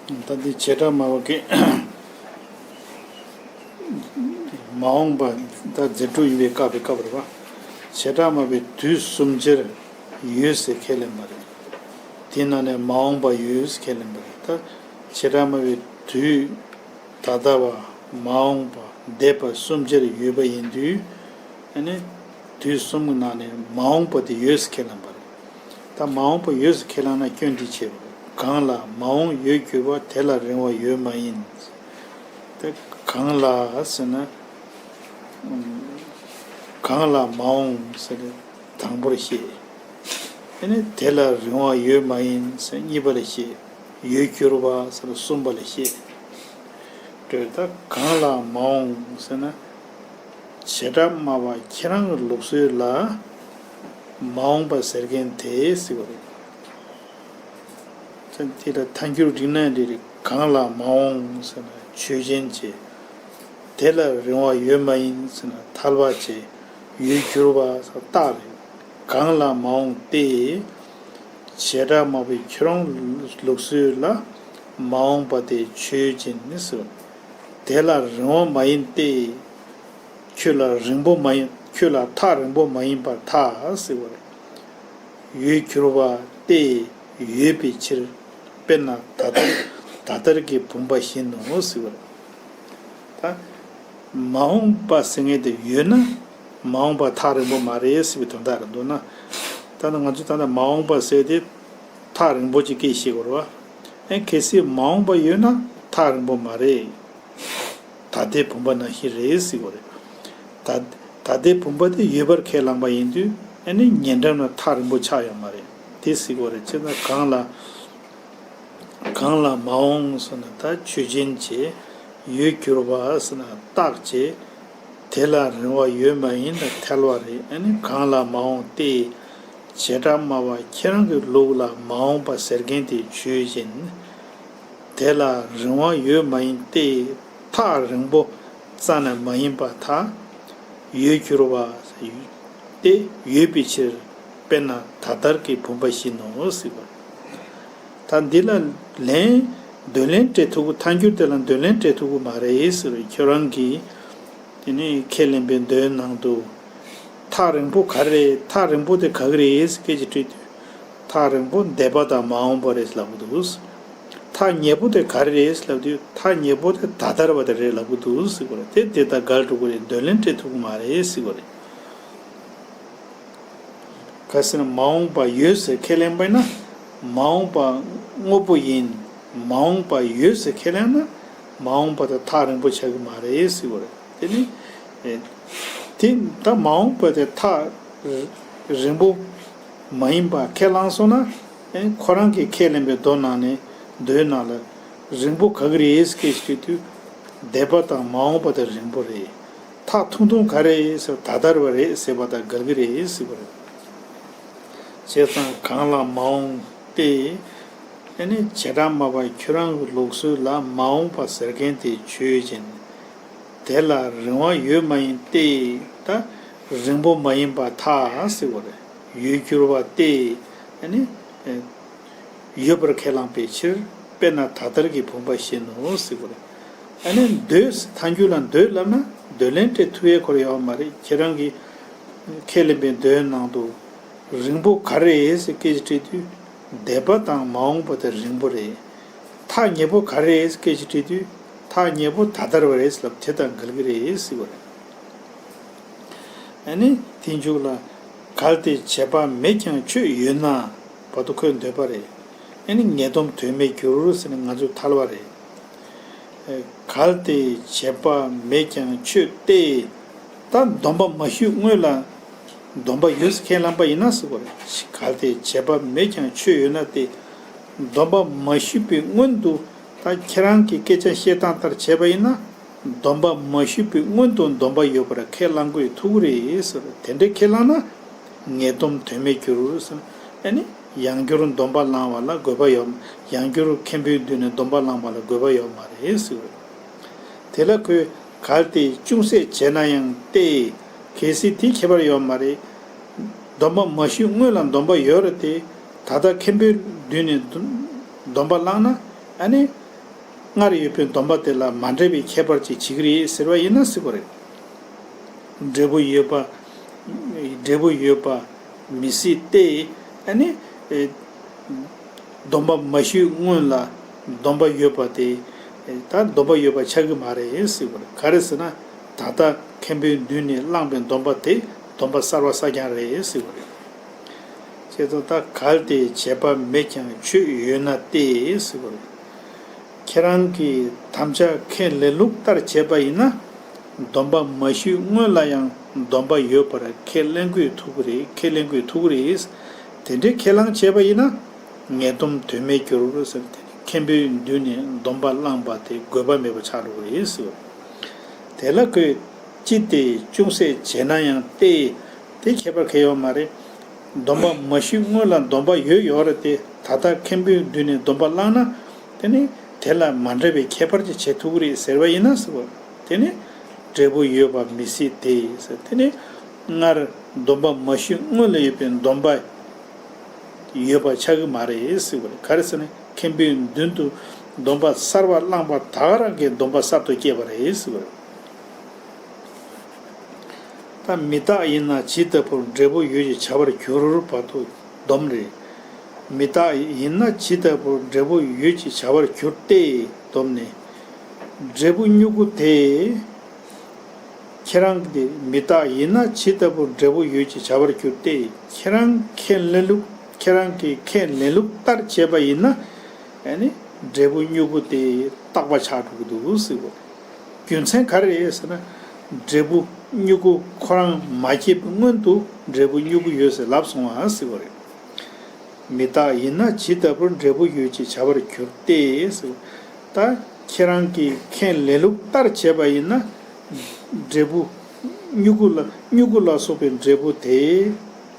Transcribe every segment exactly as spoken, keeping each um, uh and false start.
ད་འདི་བྱེ་བྲག་སྨྲ་བ་གིས་མ་འོངས་པ་ད་རྫས་གྲུབ་ཡིན་པའི་སྐབས་པའི་སྐབས་རེད་པ། བྱེ་བྲག་སྨྲ་བའི་དུས་གསུམ་ཆར་ཡོད་ཟེར་ཁས་ལེན་པ་རེད། དེའི་ནང་ནས་མ་འོངས་པ་ཡོད་ཟེར་ཁས་ལེན་པ་རེད། ད་བྱེ་བྲག་སྨྲ་བའི་དུས་ད་ལྟ་བ། མ་འོངས་པ། འདས་པ་གསུམ་ཆར་ཡོད་པ་ཡིན་དུས། ཨ་ནི་དུས་གསུམ་གྱི་ནང་ནས་མ་འོངས་པ་དེ་ཡོད་ཟེར་ཁས་ལེན་པ་རེད། ད་མ་འོངས་པ་ཡོད་ཟེར་ཁས་བླངས་ན་སྐྱོན་འདི་ཆེ་བ་རེད། གང་ལ་མ་འོངས་ཡོད་གྱུར་པ། དེ་ལ་རིང་བ་ཡོད་མ་ཡིན། དེ་གང་ལ་ཟེར་ན། གང་ལ་མ་འོངས་ཟེར་ན་དང་པོར་བཤད། ཨ་ནི་དེ་ལ་རིང་བ་ཡོད་མ་ཡིན་ཟེར་གཉིས་པ་ལ་བཤད། ཡོད་གྱུར་པ་ཟེར་གསུམ་པ་ལ་བཤད། འདོད་ད་གང་ལ་མ་འོངས་ཟེར་ན། བྱེ་བྲག་སྨྲ་བ་ཁྱེད་རང་གི་ལུགས་སྲོལ་ལ་མ་འོངས་པ་ཟེར་མཁན་དེ་ཟེར་བ་རེད། དེ་ལ་ཐལ་འགྱུར་བསྒྲིགས་ན་འདི་རེད། གང་ལ་མ་འོངས་ཟེར་ན་ཆོས་ཅན་བྱས། དེ་ལ་རིང་བ་ཡོད་མ་ཡིན་ཟེར་ན་ཐལ་བ་བྱས། ཡོད་གྱུར་པ་ཟེར་རྟགས་རེད། གང་ལ་མ་འོངས་ཏེ། བྱེ་བྲག་སྨྲ་བའི་ཁྱོད་རང་ལུགས་སྲོལ་ལ་མ་འོངས་པ་དེ་ཆོས་ཅན་ནི་ཟེར། དེ་ལ་རིང་བ་མ་ཡིན་ཏེ། ཁྱོད་ལ་རིང་པོ་མ་ཡིན། ཁྱོད་ལ་ཐག་རིང་པོ་མ་ཡིན་པར་ཐལ་ཟེར་བ་རེད། ཡོད་གྱུར་པ་སྟེ་ཡོད་པའི་ཕྱིར། དཔེར་ན་ད་ལྟར་ད་ལྟར་གྱི་བུམ་པ་བཞིན་ནོ་ཟེར་བ་རེད། ད་མ་འོངས་པ་ཟེར་མཁན་དེ་ཡོད་ན་མ་འོངས་པ་ཐག་རིང་པོ་མ་རེད་ཟེར་བའི་དོན་དག་རེད་འདུག་ན། ད་ནི་ང་ཚོས་ད་ལྟ་མ་འོངས་པ་ཟེར་དེ་ཐག་རིང་པོ་ཅིག་སྐད་བཤད་དགོས་རེད་བ། ཨེ་གལ་སྲིད་མ་འོངས་པ་ཡོད་ན་ཐག་རིང་པོ་མ་རེད། ད་ལྟའི་བུམ་པ་ནང་བཞིན་རེད་ཟེར་གྱི་རེད། ད་ད་ལྟའི་བུམ་པ་དེ་ཡོད་པར་ཁས་བླངས་པ་ཡིན་དུས་ཨ་ནི་ཉེ་འགྲམ་ན་ཐག་རིང་པོ་ཆགས་ཡོད་མ་རེད། དེ་ཟེར་གྱི་རེད། བྱས་ཙང་གང་ལ་གང་ལ་མ་འོངས་ཟེར་ན་ད་ཆོས་ཅན་བྱས། ཡོད་གྱུར་པ་ཟེར་ན་རྟགས་བྱས། དེ་ལ་རིང་བ་ཡོད་མ་ཡིན་ན་ཐལ་བ་རེད། ཨ་ནི་གང་ལ་མ་འོངས་ཏེ། བྱེ་བྲག་སྨྲ་བ་ཁྱེད་རང་གི་ལུགས་ལ་མ་འོངས་པ་ཟེར་མཁན་དེ་ཆོས་ཅན། དེ་ལ་རིང་བ་ཡོད་མ་ཡིན་ཏེ། ཐག་རིང་པོ་རྩ་ནས་མ་ཡིན་པར་ཐལ། ཡོད་གྱུར་པ་སྟེ་ཡོད་པའི་ཕྱིར། དཔེར་ན་ད་ལྟར་གྱི་བུམ་པ་བཞིན་ནོ་ཟེར་བ། ད་འདི་ལ་ལན། འདོད་ལན་སྤྲད་ཐུབ་ཀྱི། ཐལ་འགྱུར་དེ་ལ་འདོད་ལན་སྤྲད་ཐུབ་ཀྱི་མ་རེད་ཟེར་བའི་ཁྱོད་རང་གིས། དེ་ནས་ཁས་ལེན་པའི་མདོའི་ནང་དུ། ཐག་རིང་པོ་ག་རེ་རེད། ཐག་རིང་པོ་དེ་ག་གི་རེད་ཟེར་སྐད་ཅིག་དྲིས་དུས། ཐག་རིང་པོ་འདས་པ་དང་མ་འོངས་པ་རེད་ལབ་ཀྱི་འདུག། ཐག་ཉེ་པོ་དེ་ག་རེ་རེད་ལབ་དུས། ཐག་ཉེ་པོ་དེ་ད་ལྟར་བ་དེ་རེད་ལབ་ཀྱི་འདུག་ཟེར་གྱི་རེད། དེ་དེ་དང་འགལ་འགྲོ་གི་རེད། འདོད་ལན་སྤྲད་ཐུབ་ཀྱི་མ་རེད་ཟེར་གྱི་རེད། གལ་སྲིད་མ་འོངས་པ་ཡོད་ཟེར་ཁས་ལེན་པ་ཡིན་ན། མ་འོངས་པ་དངོས་པོ་ཡིན། མ་འོངས་པ་ཡོད་ཟེར་ཁས་ལེན་ན། མ་འོངས་པ་དེ་ཐག་རིང་པོ་ཆགས་ཀྱི་མ་རེད་ཟེར་གྱི་རེད། དེ་ནི། ཨེ། དེ་ད་མ་འོངས་པ་དེ་ཐག་རིང་པོ་མ་ཡིན་པ་ཁས་བླངས་སོང་ན། ཨེ། ཁོ་རང་གིས་ཁས་ལེན་པའི་མདོ་ནང་ནས། མདོའི་ནང་ལ་རིང་པོ་ག་གི་རེད་ཟེར་སྐད་ཅིག་དྲིས་དུས། འདས་པ་དང་མ་འོངས་པ་དེ་རིང་པོ་རེད། ཐག་ཐུང་ཐུང་ག་རེ་ཟེར། ད་ལྟར་བ་རེད་ཟེར་བ་དང་འགལ་གྱི་རེད་ཟེར་བ་རེད། བྱས་ཙང་གང་ལ་མ་འོངས་ཏེ། ཨ་ནི་བྱེ་བྲག་སྨྲ་བ་ཁྱོད་རང་གི་ལུགས་སྲོལ་ལ་མ་འོངས་པ་ཟེར་མཁན་དེ་ཆོས་ཅན། དེ་ལ་རིང་བ་ཡོད་མ་ཡིན་ཏེ། ད་རིང་པོ་མ་ཡིན་པར་ཐལ་ཟེར་བ་རེད། ཡོད་གྱུར་པ་སྟེ། ཨ་ནི། ཡོད་པར་ཁས་བླངས་པའི་ཕྱིར། དཔེར་ན་ད་ལྟར་གྱི་བུམ་པ་བཞིན་ནོ་ཟེར་བ་རེད། ཨ་ནི་འདོད། ཐལ་འགྱུར་ལ་འདོད་ལབ་ན་འདོད་ལན་སྤྲད་ཐུབ་ཡས་ཁོ་ར་ཡོད་མ་རེད། ཁྱེད་རང་གིས་ཁས་ལེན་པའི་མདོའི་ནང་དུ། རིང་པོ་ག་རེ་རེད་ཟེར་སྐད་ཅིག་དྲིས་དུས། འདས་པ་དང་མ་འོངས་པ་དེ་རིང་པོ་རེད། ཐག་ཉེ་པོ་ག་རེ་རེད་ཟེར་སྐད་ཅིག་དྲིས་དུས། ཐག་ཉེ་པོ་ད་ལྟར་བ་རེད་ལབ། དེ་དང་འགལ་གྱི་རེད་ཟེར་བ་རེད། ཨ་ནི་དེའི་མཇུག་ལ། གལ་ཏེ་བྱས་པ་མེད་ཀྱང་ཆོས་ཡོད་ན། བར་དུ་ཁོས་འདོད་པ་རེད། ཨ་ནི་ངེས་སྡོམ་དོན་མེད་འགྱུར་ཟེར་ནས་ང་ཚོས་ཐལ་བ་རེད། ཨེ། གལ་ཏེ་བྱས་པ་མེད་ཀྱང་ཆོས་ཏེ། ད་སྡོམ་པ་མ་ཞུས་སྔོན་ལ་སྡོམ་པ་ཡོད་ཟེར་ཁས་བླངས་པ་ཡིན་ན་ཟེར་བ་རེད། གལ་ཏེ་བྱས་པ་མེད་ཀྱང་ཆོས་ཡོད་ན་སྟེ། སྡོམ་པ་མ་ཞུས་པའི་སྔོན་དུ་ད་ཁྱེད་རང་གི་སྐད་ཆ་བཤད་སྟངས་ལྟར་བྱས་པ་ཡིན་ན། སྡོམ་པ་མ་ཞུས་པའི་སྔོན་དུ་སྡོམ་པ་ཡོད་པར་ཁས་བླང་དགོས་ཐུག་གི་རེད་ཟེར། དེ་འདྲའི་ཁས་བླངས་ན་ངེས་སྡོམ་དོན་མེད་འགྱུར་ཟེར། ཨ་ནི་ཡང་བསྐྱར་སྡོམ་པ་བླང་བ་ལ་དགོས་པ་ཡོད། ཡང་བསྐྱར་མཁན་པོའི་མདུན་ནས་སྡོམ་པ་བླང་བ་ལ་དགོས་པ་ཡོད་མ་རེད་ཟེར། དེ་ལ་ཁོས་གལ་ཏེ་ཅུང་ཟད་བྱས་ན་ཡང་སྟེ། གལ་སྲིད་དེ་ཁྱད་པར་ཡོད་མ་རེད། སྡོམ་པ་མ་ཞུས་སྔོན་ལ་སྡོམ་པ་ཡོད་རེད་དེ། ད་ལྟ་མཁན་པོའི་མདུན་ནས་སྡོམ་པ་བླངས་ན། ཨ་ནི། སྔར་ཡོད་པའི་སྡོམ་པ་དེ་ལ་མ་འདྲེས་པའི་ཁྱད་པར་ཅིག་བྱེད་ཀྱི་རེད་ཟེར་བ་ཡིན་ན་སྲིད་པ་རེད། འབྲས་བུ་ཡོད་པ། འབྲས་བུ་ཡོད་པ་མི་སྲིད་དེ། ཨ་ནི། སྡོམ་པ་མ་ཞུས་སྔོན་ལ་སྡོམ་པ་ཡོད་པ་དེ། ད་སྡོམ་པ་ཡོད་པ་ཆགས་ཀྱི་མ་རེད་ཟེར་བ་རེད། ག་རེ་ཟེར་ན། ད་ལྟ་མཁན་པོའི་མདུན་ནས་བླངས་པའི་སྡོམ་པ་དེ་སྡོམ་པ་གསར་བ་བསགས་རྐྱང་རེད་ཟེར་བ་རེད། ཁྱེད་ཚོ་ད་གལ་ཏེ་བྱས་པ་མེད་ཀྱང་ཆོས་ཡོད་ན་སྟེ་ཟེར་བ་རེད། ཁྱེད་རང་གིས་དམ་བཅའ་ཁས་ལེན་ལུགས་ལྟར་བྱས་པ་ཡིན་ན། སྡོམ་པ་མ་ཞུས་སྔོན་ལ་ཡང་སྡོམ་པ་ཡོད་པར་ཁས་ལེན་དགོས་ཐུག་གི་རེད། ཁས་ལེན་དགོས་ཐུག་གི་རེད། དེ་འདྲའི་ཁས་བླངས་བྱས་པ་ཡིན་ན། ངེས་སྡོམ་དོན་མེད་འགྱུར་ཟེར་ཏེ་མཁན་པོའི་མདུན་ནས་སྡོམ་པ་བླངས་པ་དེ་དགོས་པ་མེད་པ་ཆགས་འགྲོ་གི་རེད་ཟེར། དེ་ལ་ཁོས་ཅི་སྟེ་ཅུང་ཟད་བྱས་ན་ཡང་སྟེ། དེ་ཁྱད་པར་གང་ཡང་ཡོད་མ་རེད། སྡོམ་པ་མ་ཞུས་སྔོན་ལ་སྡོམ་པ་ཡོད་ཡོད་རེད་དེ། ད་ལྟ་མཁན་པོའི་མདུན་ནས་སྡོམ་པ་བླངས་ན། དེ་ནི་དེ་ལ་མ་འདྲེས་པའི་ཁྱད་པར་ཅིག་བྱེད་ཐུབ་ཀྱི་རེད་ཟེར་བ་ཡིན་ན་ཟེར་བ། དེ་ནི་འབྲས་བུ་ཡོད་པ་མི་སྲིད་དེ་ཟེར། དེ་ནི་སྔར་སྡོམ་པ་མ་ཞུས་སྔོན་ལ་ཡོད་པའི་སྡོམ་པ་ཡོད་པ་ཆགས་ཀྱི་མ་རེད་ཟེར་བ་རེད། ག་རེ་ཟེར་ན་མཁན་པོའི་མདུན་དུ་སྡོམ་པ་གསར་བ་བླངས་པ་ད་ག་རང་གིས་སྡོམ་པ་གསར་དུ་སྐྱེས་པ་རེད་ཟེར་བ་རེད། ད་མི་རྟག་ཡིན་ན་ཇི་ལྟ་བུར་འབྲས་བུ་ཡོད་ཅེས་བྱ་བར་འགྱུར་བར་དུ་སྡོམ་རེད། མི་རྟག་ཡིན་ན་ཇི་ལྟ་བུར་འབྲས་བུ་ཡོད་ཅེས་བྱ་བར་འགྱུར་ཏེ། སྡོམ་ནི། འབྲས་བུ་མྱུ་གུ་དེ། ཁྱེད་རང་གི་མི་རྟག་ཡིན་ན་ཇི་ལྟ་བུར་འབྲས་བུ་ཡོད་ཅེས་བྱ་བར་འགྱུར་ཏེ། ཁྱེད་རང་ཁས་ལེན་ལུགས། ཁྱེད་རང་གིས་ཁས་ལེན་ལུགས་ལྟར་བྱས་པ་ཡིན་ན། ཨ་ནི་འབྲས་བུ་མྱུ་གུ་དེ་རྟག་པ་ཆགས་འགྲོ་གི་འདུག་ཟེར་བ། རྒྱུ་མཚན་ག་རེ་རེད་ཟེར་ན། འབྲས་བུ་མྱུ་གུ་ཁོ་རང་མ་སྐྱེས་པའི་སྔོན་དུ་འབྲས་བུ་མྱུ་གུ་ཡོད་ཟེར་ལབ་སོང་བ་ཟེར་བ་རེད། མི་རྟག་ཡིན་ན་ཇི་ལྟ་བུར་འབྲས་བུ་ཡོད་ཅེས་བྱ་བར་འགྱུར་ཏེ་ཟེར། ད་ཁྱེད་རང་གིས་ཁས་ལེན་ལུགས་ལྟར་བྱས་པ་ཡིན་ན། འབྲས་བུ་མྱུ་གུ་ལ་མྱུ་གུ་ལ་སོགས་པའི་འབྲས་བུ་དེ་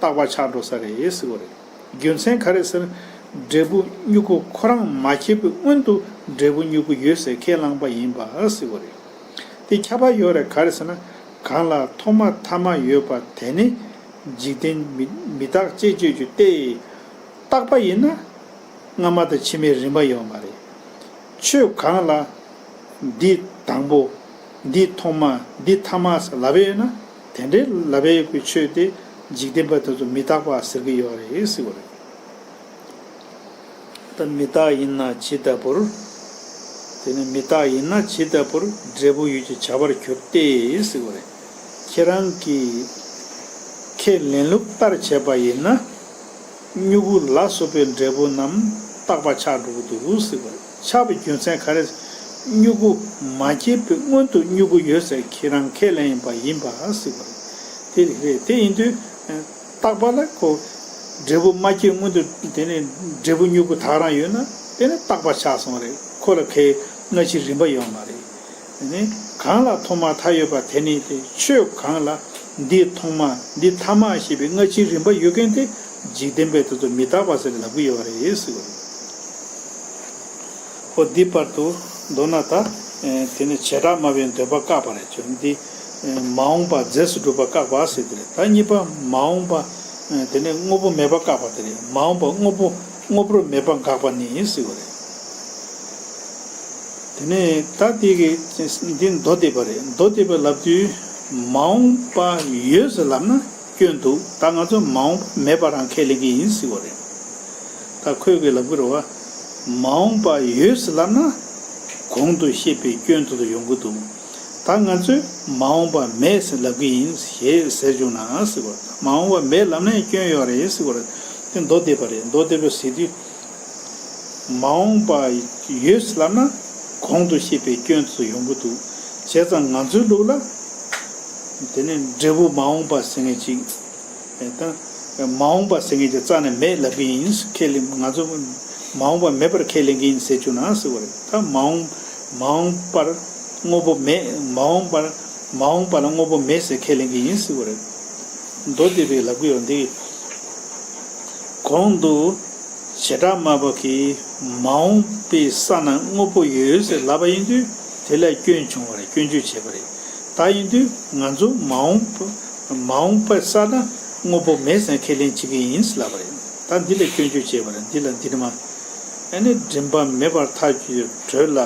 རྟག་པ་ཆགས་འགྲོ་ས་རེད་ཟེར་བ་རེད། རྒྱུ་མཚན་ག་རེ་ཟེར། འབྲས་བུ་མྱུ་གུ་ཁོ་རང་མ་སྐྱེས་པའི་སྔོན་དུ་འབྲས་བུ་མྱུ་གུ་ཡོད་ཟེར་ཁས་བླངས་པ་ཡིན་པ་ཟེར་བ་རེད། དེ་ཁྱབ་པ་ཡོད་རེད། ག་རེ་ཟེར་ན། གང་ལ་ཐོག་མ་ཐ་མ་ཡོད་པ་དེ་ནི་འཇིག་རྟེན་མི་མི་རྟག་ཅེས་བརྗོད་རྒྱུ་སྟེ། རྟག་པ་ཡིན་ན་སྔ་མ་དང་ཕྱི་མའི་རིམ་པ་ཡོད་མ་རེད། ཆོས་གང་ལ་འདི་དང་པོ། འདི་ཐོག་མ། འདི་ཐ་མ་ཟེར་ལབ་ཡོད་ན། དེ་འདྲའི་ལབ་ཡོད་པའི་ཆོས་དེ་འཇིག་རྟེན་པ་དེ་ཚོ་མི་རྟག་པ་ཟེར་གྱི་ཡོད་རེད་ཟེར་བ་རེད། ད་མི་རྟག་ཡིན་ན་ཇི་ལྟ་བུར། དེ་ནི་མི་རྟག་ཡིན་ན་ཇི་ལྟ་བུར་འབྲས་བུ་ཡོད་ཅེས་བྱ་བར་འགྱུར་ཏེ་ཟེར་བ་རེད། ཁྱེད་རང་གིས་ཁས་ལེན་ལུགས་ལྟར་བྱས་པ་ཡིན་ན། མྱུ་གུ་ལ་སོགས་པའི་འབྲས་བུ་རྣམས་རྟག་པ་ཆགས་འགྲོ་གི་འདུག་ཟེར་བ་རེད། ཆགས་པའི་རྒྱུ་མཚན་ག་རེ། མྱུ་གུ་མ་སྐྱེས་པའི་སྔོན་དུ་མྱུ་གུ་ཡོད་ཟེར་ཁྱེད་རང་ཁས་ལེན་ཡིན་པ་ཡིན་པ་ཟེར་བ་རེད། དེ་རེད། དེ་ཡིན་དུས། རྟག་པ་ལ་ཁོ། འབྲས་བུ་མ་སྐྱེས་སྔོན་དུ་དེ་ནས་འབྲས་བུ་མྱུ་གུ་དག་རང་ཡོད་ན་དེ་ནི་རྟག་པ་ཆགས་སོང་བ་རེད། ཁོ་ལ་ཁའི་སྔ་ཕྱི་རིམ་པ་ཡོད་མ་རེད། དེ་ནི་གང་ལ་ཐོག་མ་མཐའ་ཡོད་པ་དེ་ནི་དེ་ཆོས་གང་ལ་འདི་ཐོག་མ་འདི་ཐ་མ་ཞེས་པའི་སྔ་ཕྱི་རིམ་པ་ཡོད་མཁན་དེ་འཇིག་རྟེན་པས་དེ་ཚོ་མི་རྟག་པ་ཟེར་ལབ་ཀྱི་ཡོད་རེད་ཟེར་བ་རེད། ཨོ་འདི་བར་དུ་མདོར་ན་ད་དེ་ནི་བྱེ་བྲག་སྨྲ་བའི་འདོད་པ་བཀག་པ་རེད། ཅོ་འདི་མ་འོངས་པ་རྫས་སུ་གྲུབ་པ་བཀག་པ་ཟེར་དེ་རེད། ད་གཉིས་པ་མ་འོངས་པ་དེ་ནི་དངོས་པོ་མེད་པ་བཀག་པ་དེ་རེད། མ་འོངས་པ་དངོས་པོ་དངོས་པོར་མེད་པ་འགག་པ་ནི་ཟེར་བ་རེད། དེ་ནས་ད་དེ་གི་འདི་མདོ་སྡེ་པ་རེད། མདོ་སྡེ་པ་ལབ་དུས་མ་འོངས་པ་ཡོད་ཟེར་ལབ་ན་སྐྱོན་འདུག་ད་ང་ཚོ་མ་འོངས་པ་མེད་པ་རང་ཁས་ལེན་གྱི་ཡིན་ཟེར་བ་རེད། ད་ཁོས་གི་ལབ་གི་རེད་བ། མ་འོངས་པ་ཡོད་ཟེར་ལབ་ན་གོང་དུ་བཤད་པའི་སྐྱོན་དེ་ཚོ་ཡོང་གི་འདུག་ད་ང་ཚོས་མ་འོངས་པ་མེད་ཟེར་ལབ་གི་ཡིན་ཞེས་ཟེར་བྱུང་ན་ཟེར་བ། མ་འོངས་པ་མེད་ལབ་ན་ཡང་སྐྱོན་ཡོད་རེད་ཟེར་བ་རེད། དེ་མདོ་སྡེ་པ་རེད། མདོ་སྡེ་པ་ཟེར་དུས། མ་འོངས་པ་ཡོད་ལབ་ན་གོང་དུ་བཤད་པའི་སྐྱོན་ཚོ་ཡོང་གི་འདུག་བྱས་ཙང་ང་ཚོའི་ལུགས་ལ་དེ་ནི་འབྲས་བུ་མ་འོངས་པ་ཟེར་མཁན་ཅིག་ད་མ་འོངས་པ་ཟེར་མཁན་ཅིག་རྩ་ནས་མེད་ལབ་ཀྱི་ཡིན། ཁས་ལེན། ང་ཚོ་མ་འོངས་པ་མེད་པར་ཁས་ལེན་གྱི་ཡིན་ཟེར་བཅུག་ན་ཟེར་བ་རེད། ད་མ་འོངས་མ་འོངས་པར་དངོས་པོ་མེད། མ་འོངས་པར་མ་འོངས་པ་ལ་དངོས་པོ་མེད་ཟེར་ཁས་ལེན་གྱི་ཡིན་ཟེར་བ་རེད། མདོ་སྡེ་པས་ལབ་ཀྱི་ཡོད་འདི། གོང་དུ་བྱེ་བྲག་སྨྲ་བ་གིས་མ་འོངས་པའི་ས་ན་དངོས་པོ་ཡོད་ཟེར་ལབ་པ་ཡིན་དུས་དེ་ལ་སྐྱོན་བྱུང་བ་རེད། སྐྱོན་བརྗོད་བྱས་པ་རེད། ད་ཡིན་དུས་ང་ཚོ་མ་འོངས་པ་མ་འོངས་པའི་ས་ན་དངོས་པོ་མེད་ཟེར་ཁས་ལེན་བྱེད་ཀྱི་ཡིན་ཟེར་ལབ་པ་རེད། ད་འདི་ལ་སྐྱོན་བརྗོད་བྱས་པ་རེད། འདི་ལ་འདི་ནི་མ། ཨ་ནི་མགྲིན་པ་མེད་པར་ཐག་གཅོད་གྲོལ་ལ།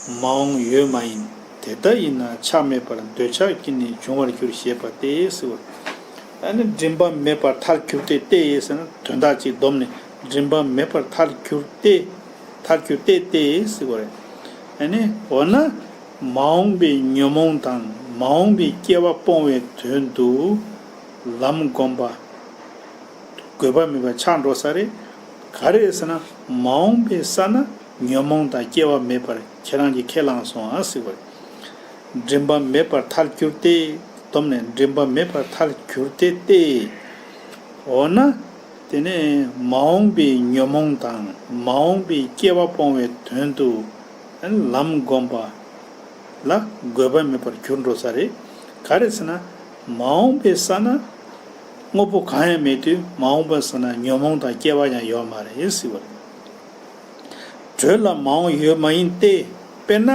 མ་འོངས་ཡོད་མ་ཡིན། དེ་ལྟ་ཡིན་ན་ཆགས་མེད་པར་འདོད་ཆགས་ཀྱིས་ནི་འབྱུང་བར་འགྱུར་ཞེས་པ་སྟེ་ཟེར་བ། ཨ་ནི་མགྲིན་པ་མེད་པར་མཐར་གྱུར་ཏེ་སྟེ་ཟེར་ན་དོན་དག་ཅིག་བསྡོམས་ནས་མགྲིན་པ་མེད་པར་མཐར་གྱུར་ཏེ། མཐར་གྱུར་ཏེ་སྟེ་ཟེར་བ་རེད། ཨ་ནི་འོ་ན་མ་འོངས་པའི་ཉོན་མོངས་དང་མ་འོངས་པའི་སྐྱེ་བ་སྤོང་བའི་དོན་དུ་ལམ་བསྒོམ་པ་དགོས་པ་མེད་པ་ཆགས་འགྲོ་ས་རེད། ག་རེ་ཟེར་ན་མ་འོངས་པའི་ས་ན་ཉོན་མོངས་དང་སྐྱེ་བ་མེད་པར་ཁྱེད་རང་གིས་ཁས་བླངས་སོང་ཨ་ཟེར་བ་རེད། མགྲིན་པ་མེད་པར་མཐར་གྱུར་ཏེ། བསྡོམས་ནས་མགྲིན་པ་མེད་པར་མཐར་གྱུར་ཏེ་སྟེ། འོ་ན། དེ་ནས་མ་འོངས་པའི་ཉོན་མོངས་དང་མ་འོངས་པའི་སྐྱེ་བ་སྤོང་བའི་དོན་དུ་ལམ་བསྒོམ་པ་ལ་དགོས་པ་མེད་པར་གྱུར་འགྲོ་ས་རེད། ག་རེ་ཟེར་ན་མ་འོངས་པའི་ས་ན་དངོས་པོ་གང་ཡང་མེད་དུས་མ་འོངས་པའི་ས་ན་ཉོན་མོངས་དང་སྐྱེ་བ་ཡང་ཡོད་མ་རེད་ཟེར་བ་རེད། དྲོད་ལ་མ་འོངས་ཡོད་མ་ཡིན་ཏེ། དཔེར་ན་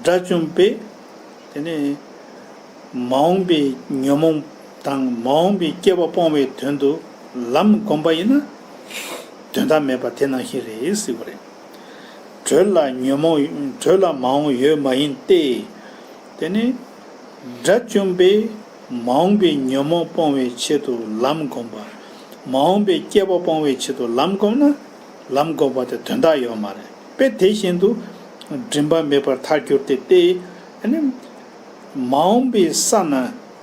དགྲ་བཅོམ་པས་དེ་ནས་མ་འོངས་པའི་ཉོན་མོངས་དང་མ་འོངས་པའི་སྐྱེ་བ་སྤོང་བའི་དོན་དུ་ལམ་བསྒོམ་པ་ཡིན་ན་དོན་དག་མེད་པ་དེ་ནང་བཞིན་རེད་ཟེར་བ་རེད། དྲོད་ལ་ཉོན་མོངས་དྲོད་ལ་མ་འོངས་ཡོད་མ་ཡིན་ཏེ། དེ་ནས་དགྲ་བཅོམ་པས་མ་འོངས་པའི་ཉོན་མོངས་སྤོང་བའི་ཆེད་དུ་ལམ་བསྒོམ་པ། མ་འོངས་པའི་སྐྱེ་བ་སྤོང་བའི་ཆེད་དུ་ལམ་བསྒོམ་ན་ལམ་བསྒོམ་པ་དེ་དོན་དག་ཡོད་མ་རེད། དཔེ་དེ་བཞིན་དུ་མགྲིན་པ་མེད་པར་མཐར་གྱུར་ཏེ་སྟེ། ཨ་ནི་མ་འོངས་པའི་ས་ན་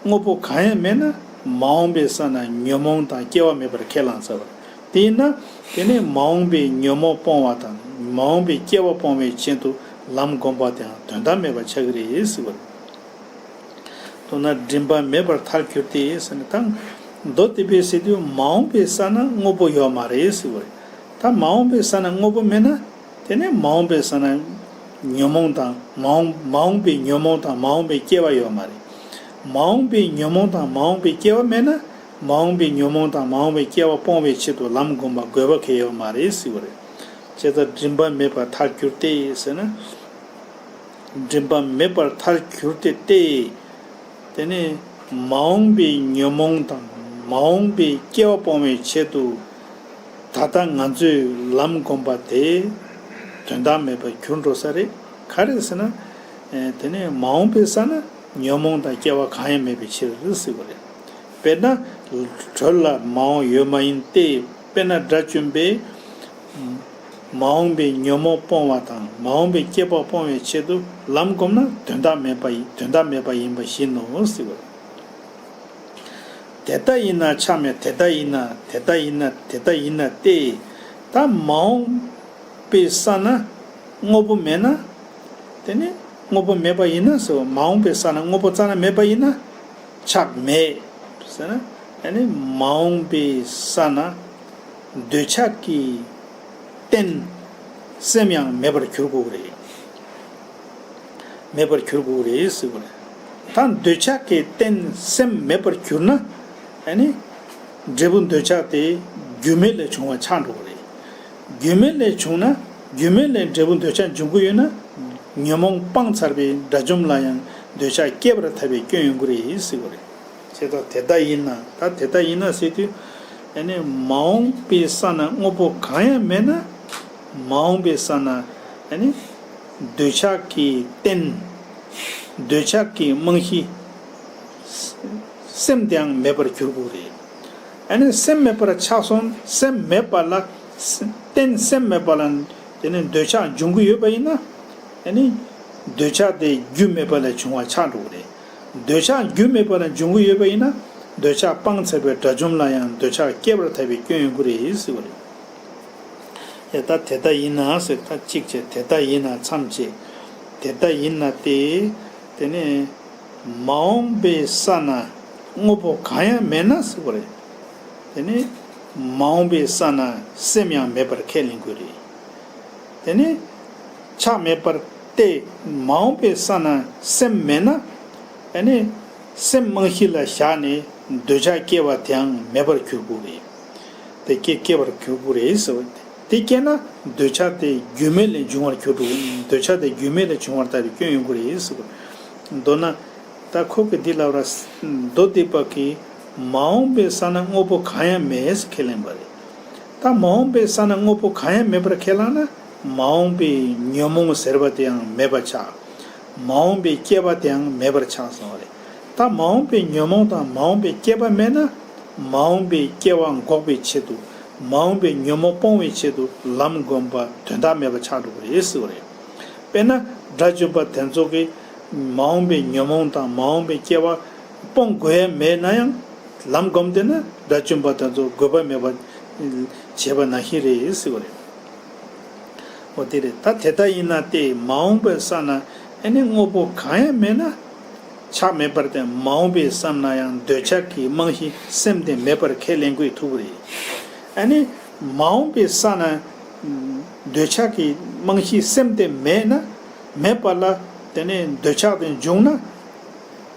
དངོས་པོ་གང་ཡང་མེད་ན་མ་འོངས་པའི་ས་ན་ཉོན་མོངས་དང་སྐྱེ་བ་མེད་པར་ཁས་བླངས་ཚར་བ་རེད། དེ་ཡིན་ན་དེ་ནས་མ་འོངས་པའི་ཉོན་མོངས་སྤོང་བ་དང་མ་འོངས་པའི་སྐྱེ་བ་སྤོང་བའི་ཆེད་དུ་ལམ་བསྒོམ་པ་དེའང་དོན་དག་མེད་པ་ཆགས་ཀྱི་རེད་ཟེར་བ་རེད། མདོར་ན་མགྲིན་པ་མེད་པར་མཐར་གྱུར་ཏེ་ཟེར་ནས་དང་། མདོ་སྡེ་པས་ཟེར་དུས་མ་འོངས་པའི་ས་ན་དངོས་པོ་ཡོད་མ་རེད་ཟེར་བ་རེད། ད་མ་འོངས་པའི་ས་ན་དངོས་པོ་མེད་ན། དེ་ནས་མ་འོངས་པའི་ས་ན་ཉོན་མོངས་དང་མ་འོངས་མ་འོངས་པའི་ཉོན་མོངས་དང་མ་འོངས་པའི་སྐྱེ་བ་ཡོད་མ་རེད། མ་འོངས་པའི་ཉོན་མོངས་དང་མ་འོངས་པའི་སྐྱེ་བ་མེད་ན། མ་འོངས་པའི་ཉོན་མོངས་དང་མ་འོངས་པའི་སྐྱེ་བ་སྤོང་བའི་ཆེད་དུ་ལམ་བསྒོམ་པ་དགོས་པ་གལ་ཡོད་མ་རེད་ཟེར་བ་རེད། བྱས་ཙང་མགྲིན་པ་མེད་པར་མཐར་གྱུར་ཏེ་ཟེར་ན། མགྲིན་པ་མེད་པར་མཐར་གྱུར་ཏེ་སྟེ། དེ་ནས་མ་འོངས་པའི་ཉོན་མོངས་དང་མ་འོངས་པའི་སྐྱེ་བ་སྤོང་བའི་ཆེད་དུ་ད་ལྟ་ང་ཚོས་ལམ་བསྒོམ་པ་དེ་དོན་དག་མེད་པར་གྱུར་འགྲོ་ས་རེད། ག་རེ་ཟེར་ན། ཨེ་དེ་ནས་མ་འོངས་པའི་ས་ན་ཉོན་མོངས་དང་སྐྱེ་བ་གང་ཡང་མེད་པའི་ཕྱིར་ཟེར་བ་རེད། དཔེར་ན། དྲོད་ལ་མ་འོངས་ཡོད་མ་ཡིན་ཏེ། དཔེར་ན་དགྲ་བཅོམ་པས། མ་འོངས་པའི་ཉོན་མོངས་སྤོང་བ་དང་མ་འོངས་པའི་སྐྱེ་བ་སྤོང་བའི་ཆེད་དུ་ལམ་བསྒོམས་ན་དོན་དག་མེད་པ་ཡིན་དོན་དག་མེད་པ་ཡིན་པ་བཞིན་ནོ་ཟེར་བ་རེད། དེ་ལྟ་ཡིན་ན་ཆགས་མེད་དེ་ལྟ་ཡིན་ན་དེ་ལྟ་ཡིན་ན་དེ་ལྟ་ཡིན་ན་སྟེ། ད་མ་འོངས་པའི་ས་ན་དངོས་པོ་མེད་ན། དེ་ནི་དངོས་པོ་མེད་པ་ཡིན་ན་ཟེར་བ། མ་འོངས་པའི་ས་ན་དངོས་པོ་རྩ་ན་མེད་པ་ཡིན་ན། ཆགས་མེད་ཟེར་ན། ཨ་ནི་མ་འོངས་པའི་ས་ན་འདོད་ཆགས་ཀྱི་རྟེན་སེམས་ཡང་མེད་པར་གྱུར་དགོས་ཀྱི་རེད། མེད་པར་གྱུར་དགོས་ཀྱི་རེད་ཟེར་བ་རེད། ད་འདོད་ཆགས་ཀྱི་རྟེན་སེམས་མེད་པར་གྱུར་ན། ཨ་ནི་འབྲས་བུ་འདོད་ཆགས་དེ་རྒྱུ་མེད་ལས་བྱུང་བ་ཆགས་འགྲོ་གི་རེད། རྒྱུ་མེད་ལས་བྱུང་ན་རྒྱུ་མེད་ལས་འབྲས་བུ་འདོད་ཆགས་འབྱུང་གི་ཡོད་ན། ཉོན་མོངས་སྤངས་ཚར་བའི་དགྲ་བཅོམ་ལ་ཡང་འདོད་ཆགས་སྐྱེ་བར་ཐལ་བའི་སྐྱོན་ཡོང་གི་རེད་ཟེར་བ་རེད། བྱས་ཙང་དེ་ལྟ་ཡིན་ན། ད་དེ་ལྟ་ཡིན་ན་ཟེར་དུས། ཨ་ནི་མ་འོངས་པའི་ས་ན་དངོས་པོ་གང་ཡང་མེད་ན། མ་འོངས་པའི་ས་ན་ཨ་ནི་འདོད་ཆགས་ཀྱི་རྟེན། འདོད་ཆགས་ཀྱི་རྨང་གཞི། སེམས་དེའང་མེད་པར་གྱུར་དགོས་རེད། ཨ་ནི་སེམས་མེད་པར་ཆགས་སོང་། སེམས་མེད་པ་ལ། རྟེན་སེམས་མེད་པ་ལ་དེ་ནི་འདོད་ཆགས་འབྱུང་གི་ཡོད་པ་ཡིན་ན། ཨ་ནི་འདོད་ཆགས་དེ་རྒྱུ་མེད་པ་ལས་བྱུང་བ་ཆགས་འགྲོ་གི་རེད། འདོད་ཆགས་རྒྱུ་མེད་པ་ལ་འབྱུང་གི་ཡོད་པ་ཡིན་ན། འདོད་ཆགས་སྤངས་ཚར་བའི་དགྲ་བཅོམ་ལ་ཡང་འདོད་ཆགས་སྐྱེ་བར་ཐལ་བའི་སྐྱོན་ཡོང་གི་རེད་ཟེར་བ་རེད། ཡ་ད་དེ་ལྟ་ཡིན་ན་ཟེར། ད་གཅིག་བྱས། དེ་ལྟ་ཡིན་ན་མཚམས་བཅད། དེ་ལྟ་ཡིན་ན་སྟེ། དེ་ནས་མ་འོངས་པའི་ས་ན་དངོས་པོ་གང་ཡང་མེད་ན་ཟེར་བ་རེད། དེ་ནས་མ་འོངས་པའི་ས་ན་སེམས་ཡང་མེད་པར་ཁས་ལེན་དགོས་རེད། དེ་ནས་ཆགས་མེད་པར་ཏེ། མ་འོངས་པའི་ས་ན་སེམས་མེད་ན། ཨ་ནི་སེམས་རྨང་གཞི་ལ་བཞག་ནས་འདོད་ཆགས་སྐྱེ་བ་དེའང་མེད་པར་གྱུར་དགོས་རེད། དེ་སྐྱེ་སྐྱེ་བར་གྱུར་དགོས་རེད་ཟེར་བ། དེ་སྐྱེས་ན་འདོད་ཆགས་དེ་རྒྱུ་མེད་ལས་འབྱུང་བར་གྱུར་འགྲོ། འདོད་ཆགས་དེ་རྒྱུ་མེད་ལས་བྱུང་བར་ལྟ་བུའི་སྐྱོན་ཡོང་གི་རེད་ཟེར་བ། མདོར་ན། ད་ཁོ་གིས་འདི་ལབ་ར། མདོ་སྡེ་པ་གིས་མ་འོངས་པའི་ས་ན་དངོས་པོ་གང་ཡང་མེད་ཟེར་ཁས་ལེན་པ་རེད། ད་མ་འོངས་པའི་ས་ན་དངོས་པོ་གང་ཡང་མེད་པར་ཁས་བླངས་ན། མ་འོངས་པའི་ཉོན་མོངས་ཟེར་བ་དེའང་མེད་པར་ཆགས། མ་འོངས་པའི་སྐྱེ་བ་དེའང་མེད་པར་ཆགས་གསུངས་པ་རེད། ད་མ་འོངས་པའི་ཉོན་མོངས་དང་མ་འོངས་པའི་སྐྱེ་བ་མེད་ན། མ་འོངས་པའི་སྐྱེ་བ་འགོག་པའི་ཆེད་དུ། མ་འོངས་པའི་ཉོན་མོངས་སྤོང་བའི་ཆེད་དུ་ལམ་བསྒོམ་པ་དོན་དག་མེད་པར་ཆགས་འགྲོ་གི་རེད་ཟེར་བ་རེད། དཔེར་ན། དགྲ་བཅོམ་པ་དེ་ཚོ་གིས་མ་འོངས་པའི་ཉོན་མོངས་དང་མ་འོངས་པའི་སྐྱེ་བ་སྤོང་དགོས་ཡ་མེད་ན་ཡང་། ལམ་བསྒོམས་བསྡད་ན་དགྲ་བཅོམ་པ་དེ་ཚོ་དགོས་པ་མེད་པ་བྱས་པ་ནང་བཞིན་རེད་ཟེར་བ་རེད། འོ་དེ་རེད། ད་དེ་ལྟ་ཡིན་ན་སྟེ། མ་འོངས་པའི་ས་ན་ཨ་ནི་དངོས་པོ་གང་ཡང་མེད་ན། ཆགས་མེད་པར་ཏེ། མ་འོངས་པའི་བསམ་ན་ཡང་། འདོད་ཆགས་ཀྱི་རྨང་གཞི་སེམས་དེ་མེད་པར་ཁས་ལེན་དགོས་ཐུག་གི་རེད། ཨ་ནི་མ་འོངས་པའི་ས་ན་འདོད་ཆགས་ཀྱི་རྨང་གཞི་སེམས་དེ་མེད་ན། མེད་པ་ལ་དེ་ནས་འདོད་ཆགས་དེ་འབྱུང་ན།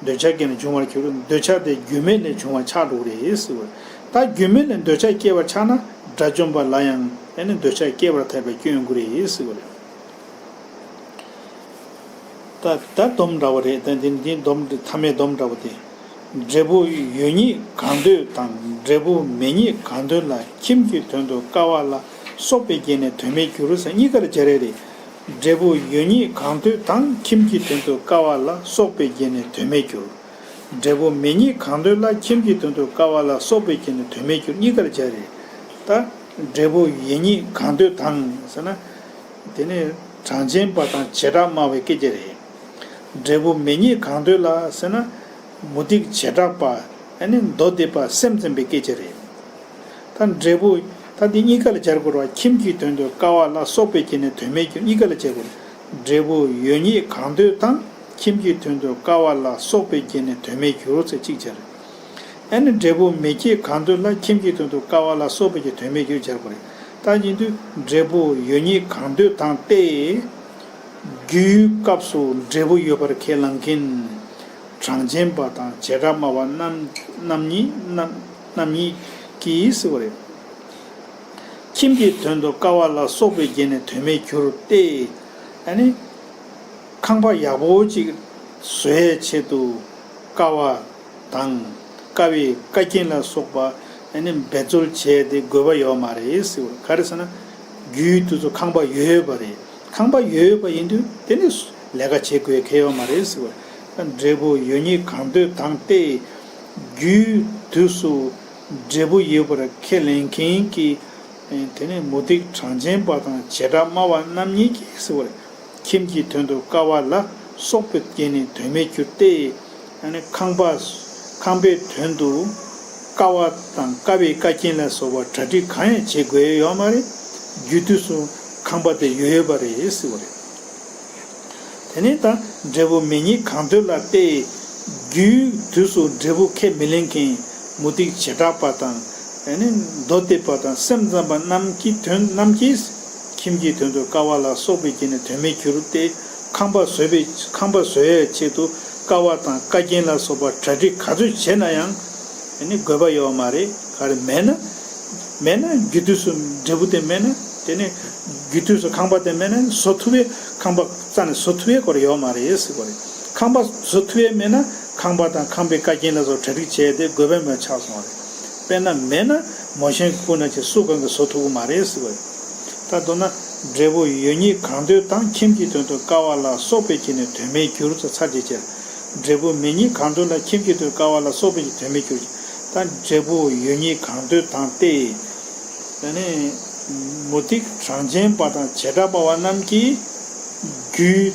འདོད་ཆགས་ཀྱིས་ནི་འབྱུང་བར་འགྱུར། འདོད་ཆགས་དེ་རྒྱུ་མེད་ལས་བྱུང་བ་ཆགས་འགྲོ་གི་རེད་ཟེར་བ། ད་རྒྱུ་མེད་ལས་འདོད་ཆགས་སྐྱེ་བར་ཆགས་ན། དགྲ་བཅོམ་པ་ལ་ཡང་ཨ་ནི་འདོད་ཆགས་སྐྱེ་བར་ཐལ་བའི་སྐྱོན་ཡོང་གི་རེད་ཟེར་བ་རེད། ད་ད་སྡོམ་འདྲ་བོ་རེད། ད་འདི་འདི་སྡོམ་མཐའ་མའི་སྡོམ་འདྲ་བོ་དེ། འབྲས་བུ་ཡོད་ཉིད་གང་འདོད་དང་། འབྲས་བུ་མེད་ཉིད་གང་འདོད་ལ། ཁྱིམ་གྱི་དོན་དུ་དཀའ་བ་ལ། སོགས་པའི་རྒྱན་ནི་དོན་མེད་འགྱུར་ཟེར། གཉིས་ཀ་ལ་སྦྱར་ཡ་རེད། འབྲས་བུ་ཡོད་ཉིད་གང་འདོད་དང་། ཁྱིམ་གྱི་དོན་དུ་དཀའ་བ་ལ། སོགས་པའི་རྒྱན་ནི་དོན་མེད་འགྱུར། འབྲས་བུ་མེད་ཉིད་གང་འདོད་ལ། ཁྱིམ་གྱི་དོན་དུ་དཀའ་བ་ལ། སོགས་པའི་རྒྱན་ནི་དོན་མེད་འགྱུར། གཉིས་ཀ་ལ་སྦྱར་ཡ་རེད། ད་འབྲས་བུ་ཡོད་ཉིད་གང་འདོད་དང་ཟེར་ན། དེ་ནི་གྲངས་ཅན་པ་དང་བྱེ་བྲག་སྨྲ་བའི་སྐད་ཆ་རེད། འབྲས་བུ་མེད་ཉིད་གང་འདོད་ལ་ཟེར་ན། མུ་སྟེགས་བྱེ་བྲག་པ། ཨ་ནི་མདོ་སྡེ་པ་སེམས་ཙམ་པའི་སྐད་ཆ་རེད། ད་འབྲས་བུ། ད་འདི་གཉིས་ཀ་ལ་སྦྱར་དགོས་རེད་བ། ཁྱིམ་གྱི་དོན་དུ་དཀའ་བ་ལ། སོགས་པའི་རྒྱན་ནི་དོན་མེད་འགྱུར། གཉིས་ཀ་ལ་སྦྱར་དགོས་རེད། འབྲས་བུ་ཡོད་ཉིད་གང་འདོད་དང་། ཁྱིམ་གྱི་དོན་དུ་དཀའ་བ་ལ། སོགས་པའི་རྒྱན་ནི་དོན་མེད་འགྱུར་ཟེར་གཅིག་སྦྱར། ཨ་ནི་འབྲས་བུ་མེད་ཉིད་གང་འདོད་ལ། ཁྱིམ་གྱི་དོན་དུ་དཀའ་བ་ལ། སོགས་པའི་རྒྱན་དོན་མེད་འགྱུར་སྦྱར་དགོས་རེད། ད་ཡིན་དུས་འབྲས་བུ་ཡོད་ཉིད་གང་འདོད་དང་སྟེ། རྒྱུའི་སྐབས་སུ་འབྲས་བུ་ཡོད་པར་ཁས་བླངས་མཁན། གྲངས་ཅན་པ་དང་བྱེ་བྲག་སྨྲ་བ་རྣམ་རྣམ་གཉིས་རྣམ་རྣམ་གཉིས་ཀྱིས་ཟེར་བ་རེད། ཁྱིམ་གྱི་དོན་དུ་དཀའ་བ་ལ། སོགས་པའི་རྒྱན་ནི་དོན་མེད་འགྱུར་ཏེ། ཨ་ནི་ཁང་པ་ཡག་པོ་ཅིག་བཟོ་ཡའི་ཆེད་དུ་དཀའ་བ་དང་། དཀའ་བའི་བཀའ་རྒྱན་ལ་སོགས་པ་ཨ་ནི་འབད་རྩོལ་བྱས་ཏེ་དགོས་པ་ཡོད་མ་རེད་ཟེར་བ། ག་རེ་ཟེར་ན། རྒྱུའི་དུས་སུ་ཁང་པ་ཡོད་ཡོད་པ་རེད། ཁང་པ་ཡོད་ཡོད་པ་ཡིན་དུས་དེ་ནི་ལས་ཀ་བྱེད་དགོས་ཁེལ་ཡོད་མ་རེད་ཟེར་བ། འབྲས་བུ་ཡོད་ཉིད་གང་འདོད་དང་སྟེ། རྒྱུའི་དུས་སུ་འབྲས་བུ་ཡོད་པར་ཁས་ལེན་མཁན་གྱི་དེ་ནི་མུ་སྟེགས་གྲངས་ཅན་པ་དང་བྱེ་བྲག་སྨྲ་བ་རྣམ་གཉིས་ཀྱིས་ཟེར་བ་རེད། ཁྱིམ་གྱི་དོན་དུ་དཀའ་བ་ལ། སོགས་པའི་རྒྱན་ནི་དོན་མེད་འགྱུར་ཏེ། ཨ་ནི་ཁང་པ། ཁང་པའི་དོན་དུ་དཀའ་བ་དང་དཀའ་བའི་བཀའ་རྒྱན་ལ་སོགས་པ་གྲ་སྒྲིག་གང་ཡང་བྱེད་དགོས་ཡོད་མ་རེད། རྒྱུ་དུས་སུ་ཁང་པ་དེ་ཡོད་ཡོད་པ་རེད་ཟེར་བ་རེད། དེ་ནས་ད་འབྲས་བུ་མེད་ཉིད་གང་འདོད་ལ་སྟེ། རྒྱུའི་དུས་སུ་འབྲས་བུ་ཁས་མི་ལེན་མཁན་མུ་སྟེགས་བྱེ་བྲག་པ་དང་། ཨ་ནི་མདོ་སྡེ་པ་དང་སེམས་ཙམ་པ་རྣམས་ཀྱི་དོན་རྣམས་ཀྱིས། ཁྱིམ་གྱི་དོན་དུ་དཀའ་བ་ལ། སོགས་པའི་རྒྱན་ནི་དོན་མེད་འགྱུར་ཏེ། ཁང་པ་བཟོ་བའི་ཁང་པ་བཟོ་ཡའི་ཆེད་དུ་དཀའ་བ་དང་བཀའ་རྒྱན་ལ་སོགས་པ་གྲ་སྒྲིག་ག་ཚོད་བྱས་ན་ཡང་། ཨ་ནི་དགོས་པ་ཡོད་མ་རེད། ག་རེ་མེད་ན། མེད་ན་རྒྱུ་དུས་སུ་འབྲས་བུ་དེ་མེད་ན། དེ་ནི་རྒྱུ་དུས་སུ་ཁང་པ་དེ་མེད་ན་བཟོ་ཐུབ་པའི་ཁང་པ་རྩ་ནས་བཟོ་ཐུབ་པའི་སྐོར་ཡོད་མ་རེད་ཟེར་བ་རེད། ཁང་པ་བཟོ་ཐུབ་པའི་མེད་ན་ཁང་པ་དང་ཁང་པའི་བཀའ་རྒྱན་ལ་སོགས་གྲ་སྒྲིག་བྱས་ཏེ་དགོས་པ་མེད་ཆགས་སོང་བ་རེད། དཔེར་ན་མེད་ན་མོ་གཞན་གྱི་སྐུ་ན་ཆེ་སུ་གང་གིས་བཟོ་ཐུབ་ཀྱི་མ་རེད་ཟེར་བ་རེད། ད་མདོར་ན་འབྲས་བུ་ཡོད་ཉིད་གང་འདོད་དང་། ཁྱིམ་གྱི་དོན་དུ་དཀའ་བ་ལ། སོགས་པའི་རྒྱན་ནི་དོན་མེད་འགྱུར་ཟེར་ཚར་གཅིག་བྱས། འབྲས་བུ་མེད་ཉིད་གང་འདོད་ལ། ཁྱིམ་གྱི་དོན་དཀའ་བ་ལ། སོགས་པའི་རྒྱན་དོན་མེད་འགྱུར། ད་འབྲས་བུ་ཡོད་ཉིད་གང་འདོད་དང་སྟེ། ད་ནི་མུ་སྟེགས་གྲངས་ཅན་པ་དང་བྱེ་བྲག་སྨྲ་བ་རྣམས་ཀྱིས་རྒྱུའི་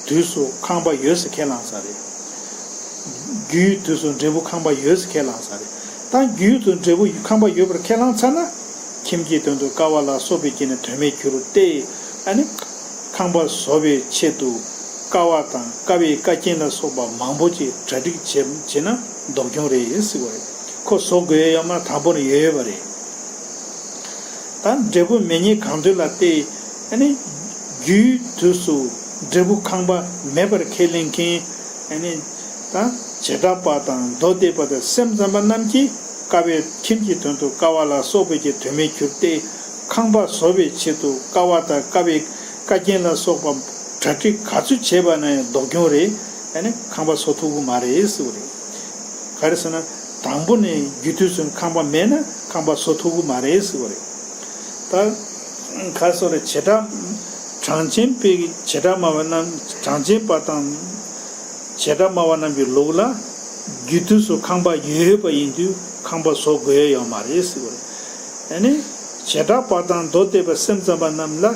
དུས་སུ་ཁང་པ་ཡོད་ཟེར་ཁས་བླངས་ས་རེད། རྒྱུའི་དུས་སུ་འབྲས་བུ་ཁང་པ་ཡོད་ཟེར་ཁས་བླངས་ས་རེད། ད་རྒྱུའི་དུས་འབྲས་བུ་ཁང་པ་ཡོད་པར་ཁས་བླངས་ཚར་ན། ཁྱིམ་གྱི་དོན་དུ་དཀའ་བ་ལ། སོགས་པའི་རྒྱན་ནི་དོན་མེད་འགྱུར་ཏེ། ཨ་ནི་ཁང་པ་བཟོ་བའི་ཆེད་དུ་དཀའ་བ་དང་དཀའ་བའི་བཀའ་རྒྱན་ལ་སོགས་པ་མང་པོ་ཅིག་གྲ་སྒྲིག་བྱེད་བྱེད་ན་ལྡོག་གྱོང་རེད་ཟེར་བ་རེད། ཁོ་བཟོ་དགོས་ཡ་ཡོད་མ་དང་པོ་ནས་ཡོད་ཡོད་པ་རེད། ད་འབྲས་བུ་མེད་ཉིད་གང་འདོད་ལ་སྟེ། ཨ་ནི་རྒྱུའི་དུས་སུ་འབྲས་བུ་ཁང་པ་མེད་པར་ཁས་ལེན་མཁན། ཨ་ནི་ད་བྱེ་བྲག་པ་དང་མདོ་སྡེ་པ་དང་སེམས་ཙམ་པ་རྣམས་ཀྱིས་དཀའ་བའི་ཁྱིམ་གྱི་དོན་དུ་དཀའ་བ་ལ། སོགས་པའི་རྒྱན་དོན་མེད་འགྱུར་ཏེ། ཁང་པ་བཟོ་བའི་ཆེད་དུ་དཀའ་བ་དང་དཀའ་བའི་བཀའ་རྒྱན་ལ་སོགས་པ་གྲ་སྒྲིག་ག་ཚོད་བྱས་པ་ན་ཡང་ལྡོག་གྱོང་རེད། ཨ་ནི་ཁང་པ་བཟོ་ཐུབ་ཀྱི་མ་རེད་ཟེར་བ་རེད། ག་རེ་ཟེར་ན། དང་པོ་ནས་རྒྱུ་དུས་སུ་ཁང་པ་མེད་ན་ཁང་པ་བཟོ་ཐུབ་ཀྱི་མ་རེད་ཟེར་བ་རེད། ད་ག་སོ་རེ་བྱེ་བྲག་ གྲངས་ཅན་པའི་བྱེ་བྲག་སྨྲ་བ་རྣམས། གྲངས་ཅན་པ་དང་བྱེ་བྲག་སྨྲ་བ་རྣམས་ཀྱི་ལུགས་ལ། རྒྱུ་དུས་སུ་ཁང་པ་ཡོད་པ་ཡིན་དུས་ཁང་པ་བཟོ་དགོས་ཡ་ཡོད་མ་རེད་ཟེར་བ་རེད། ཨ་ནི་བྱེ་བྲག་པ་དང་མདོ་སྡེ་པ་སེམས་ཙམ་པ་རྣམས་ལ་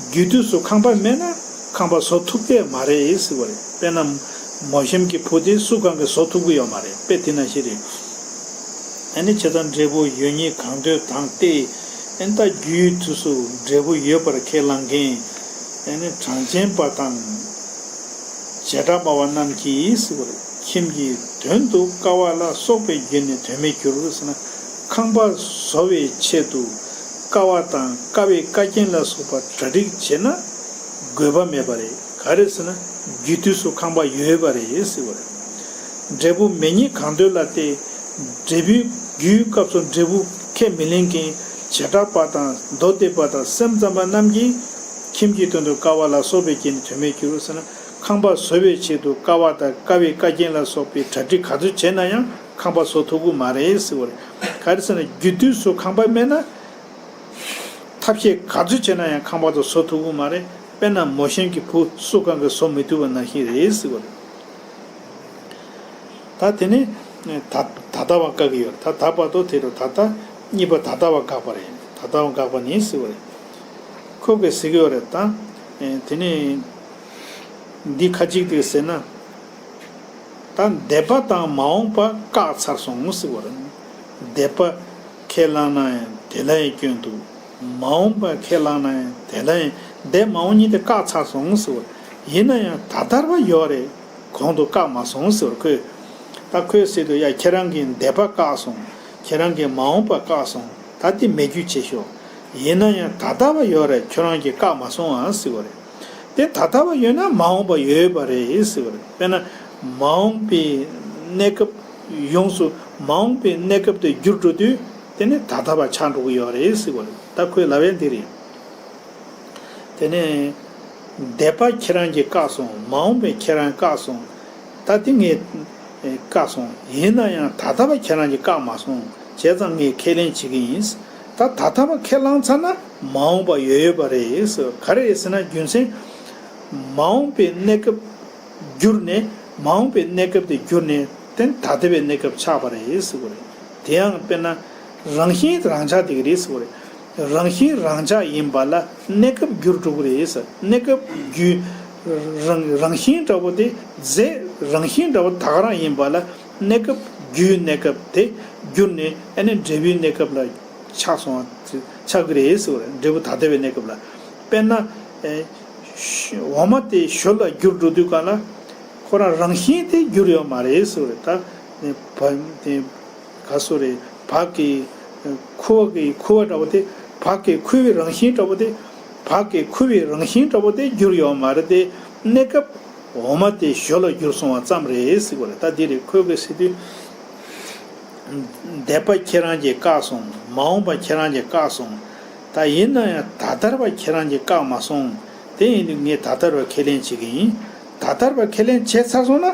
རྒྱུ་དུས་སུ་ཁང་པ་མེད་ན་ཁང་པ་བཟོ་ཐུབ་ཀྱི་མ་རེད་ཟེར་བ་རེད། དཔེར་ན་མོ་གཤམ་གྱི་བུ་དེ་སུ་གང་གིས་བཟོ་ཐུབ་ཀྱི་ཡོད་མ་རེད། དཔེ་དེ་ནང་བཞིན་རེད། ཨ་ནི་བྱས་ཙང་འབྲས་བུ་ཡོད་ཉིད་གང་འདོད་དང་སྟེ། ཨ་ནི་ད་རྒྱུའི་དུས་སུ་འབྲས་བུ་ཡོད་པར་ཁས་བླངས་མཁན། ཨ་ནི་གྲངས་ཅན་པ་དང་བྱེ་བྲག་སྨྲ་བ་རྣམས་ཀྱིས་ཟེར་བ་རེད། ཁྱིམ་གྱི་དོན་དུ་ཀ་བ་ལ་སོགས་པའི་རྒྱུ་ནི་དོན་མེད་འགྱུར་ཟེར་ན། ཁང་པ་བཟོ་བའི་ཆེད་དུ་ཀ་བ་དང་ཀ་བའི་ཀ་རྐྱེན་ལ་སོགས་པ་གྲ་སྒྲིག་བྱས་ན་དགོས་པ་མེད་པ་རེད། ག་རེ་ཟེར་ན་རྒྱུ་དུས་སུ་ཁང་པ་ཡོད་པ་རེད་ཟེར་བ་རེད། འབྲས་བུ་མེད་ཉིད་གང་འདོད་ལ་སྟེ། འབྲས་བུའི་རྒྱུའི་སྐབས་སུ་འབྲས་བུ་ཁས་མི་ལེན་མཁན་བྱེ་བྲག་པ་དང་མདོ་སྡེ་པ་དང་སེམས་ཙམ་པ་རྣམས་ཀྱིས་ཁྱིམ་གྱི་དོན་དུ་ཀ་བ་ལ་སོགས་པའི་རྐྱེན་ནི་དོན་མེད་འགྱུར་ཟེར་ན། ཁང་པ་བཟོ་བའི་ཆེད་དུ་ཀ་བ་དང་ཀ་བའི་ཀ་རྐྱེན་ལ་སོགས་པའི་གྲ་སྒྲིག་ག་ཚོད་བྱས་ན་ཡང་ཁང་པ་བཟོ་ཐུབ་ཀྱི་མ་རེད་ཟེར་བ་རེད། ག་རེ་ཟེར་ན་རྒྱུ་དུས་སུ་ཁང་པ་མེད་ན། ཐབས་ཤེས་ག་ཚོད་བྱས་ན་ཡང་ཁང་པ་དེ་བཟོ་ཐུབ་ཀྱི་མ་རེད། དཔེར་ན་མོ་གཤམ་གྱི་བུ་སུ་གང་གིས་བཟོ་མི་ཐུབ་པ་ནང་བཞིན་རེད་ཟེར་བ་རེད། ད་དེ་ནས་ད་ད་ལྟ་བ་བཀག་གི་ཡོད་རེད། ད་ད་བར་དུ་དེ་རུ་ད་ལྟ་གཉིས་པ་ད་ལྟ་བ་བཀག་པ་རེད། ད་ལྟ་བ་བཀག་པ་ནི་ཟེར་བ་རེད། ཁོ་གིས་ཟེར་གི་ཡོད་རེད། ད་དེ་ནས་འདི་ཁ་ཅིག་དེ་ཟེར་ན། ད་འདས་པ་དང་མ་འོངས་པ་བཀག་ཚར་སོང་ཟེར་བ་རེད། འདས་པ་ཁས་བླངས་ན་ཡང་དེ་ལ་ཡང་སྐྱོན་འདུག། མ་འོངས་པ་ཁས་བླངས་ན་ཡང་དེ་ལ་ཡང་འདས་མ་འོངས་གཉིས་དེ་བཀག་ཚར་སོང་ཟེར་བ་རེད། ཡིན་ན་ཡང་ད་ལྟར་བ་ཡོད་རེད། གོང་དུ་བཀག་མ་སོང་ཟེར་བ་རེད། ཁོས་ད་ཁོས་ཟེར་དུས་ཡ་ཁྱེད་རང་གིས་འདས་པ་བཀག་སོང་། ཁྱེད་རང་གིས་མ་འོངས་པ་བཀག་སོང་། ད་དེ་མེད་རྒྱུ་བྱེད་ཤོག། ཡིན་ན་ཡང་ད་ལྟ་བ་ཡོད་རེད། ཁྱོད་རང་གིས་བཀག་མ་སོང་ཨ་ཟེར་བ་རེད། དེ་ད་ལྟ་བ་ཡོད་ན་མ་འོངས་པ་ཡོད་པ་རེད་ཟེར་བ་རེད། དཔེར་ན་མ་འོངས་པའི་གནས་སྐབས་ཡོངས་སུ་མ་འོངས་པའི་གནས་སྐབས་དེ་འགྱུར་འགྲོ་དུས་དེ་ནི་ད་ལྟ་བ་ཆགས་འགྲོ་གི་ཡོད་རེད་ཟེར་བ་རེད། ད་ཁོས་ལབ་ཡས་འདི་རེད། དེ་ནས་འདས་པ་ཁྱེད་རང་གིས་བཀག་སོང་། མ་འོངས་པའི་ཁྱེད་རང་བཀག་སོང་། ད་དེ་ངས་བཀག་སོང་། ཡིན་ན་ཡང་ད་ལྟ་བ་ཁྱེད་རང་གིས་བཀག་མ་སོང་། བྱས་ཙང་ངས་ཁས་ལེན་བྱེད་ཀྱི་ཡིན། ད་ད་ལྟ་བ་ཁས་བླངས་ཚར་ན་མ་འོངས་པ་ཡོད་ཡོད་པ་རེད་ཟེར། ག་རེ་རེད་ཟེར་ན་རྒྱུ་མཚན། མ་འོངས་པའི་གནས་སྐབས་བསྒྱུར་ནས་མ་འོངས་པའི་གནས་སྐབས་དེ་བསྒྱུར་ནས་དེ་ད་ལྟ་བའི་གནས་སྐབས་ཆགས་པ་རེད་ཟེར་གྱི་རེད། དེ་ཡང་དཔེར་ན་རང་བཞིན་རང་ཆགས་དེ་ག་རེད་ཟེར་གྱི་རེད། རང་བཞིན་རང་ཆགས་ཡིན་པ་ལ་གནས་སྐབས་འགྱུར་འགྲོ་གི་རེད་ཟེར། གནས་སྐབས་རྒྱུ་རང་རང་བཞིན་འདྲ་བོ་དེ་རྫས་རང་བཞིན་འདྲ་བོ་ད་ག་རང་ཡིན་པ་ལ་གནས་སྐབས་རྒྱུའི་གནས་སྐབས་དེ་བསྒྱུར་ནས་ཨ་ནི་འབྲས་བུའི་གནས་སྐབས་ལ་ཆགས་སོང་བ་ཆགས་ཀྱི་རེད་ཟེར་བ་རེད། འབྲས་བུ་ད་ལྟ་བའི་གནས་སྐབས་ལ། དཔེར་ན་ཨེ་འོ་མ་དེ་ཞོ་ལ་འགྱུར་འགྲོ་དུས་གང་ལ་ཁོ་རང་རང་བཞིན་དེ་འགྱུར་ཡོད་མ་རེད་ཟེར་བ་རེད། ད་ནི་བ་དེ་ག་སོ་རེད། བག་གི་ཁུ་བ་གི་ཁུ་བ་འདྲ་བོ་དེ་བག་གི་ཁུ་བའི་རང་བཞིན་འདྲ་བོ་དེ་བག་གི་ཁུ་བའི་རང་བཞིན་འདྲ་བོ་དེ་འགྱུར་ཡོད་མ་རེད་དེ། གནས་སྐབས་འོ་མ་དེ་ཞོ་ལ་འགྱུར་སོང་བ་ཙམ་རེད་ཟེར་བ་རེད། ད་འདི་རེད། ཁོས་གི་ཟེར་དུས། འདས་པ་ཁྱེད་རང་གིས་བཀག་སོང་། མ་འོངས་པ་ཁྱེད་རང་གིས་བཀག་སོང་། ད་ཡིན་ན་ཡང་ད་ལྟར་བ་ཁྱེད་རང་གིས་བཀག་མ་སོང་། དེ་ཡིན་དུས་ངས་ད་ལྟར་བ་ཁས་ལེན་བྱེད་ཀྱི་ཡིན། ད་ལྟར་བ་ཁས་ལེན་བྱས་ཚར་སོང་ན་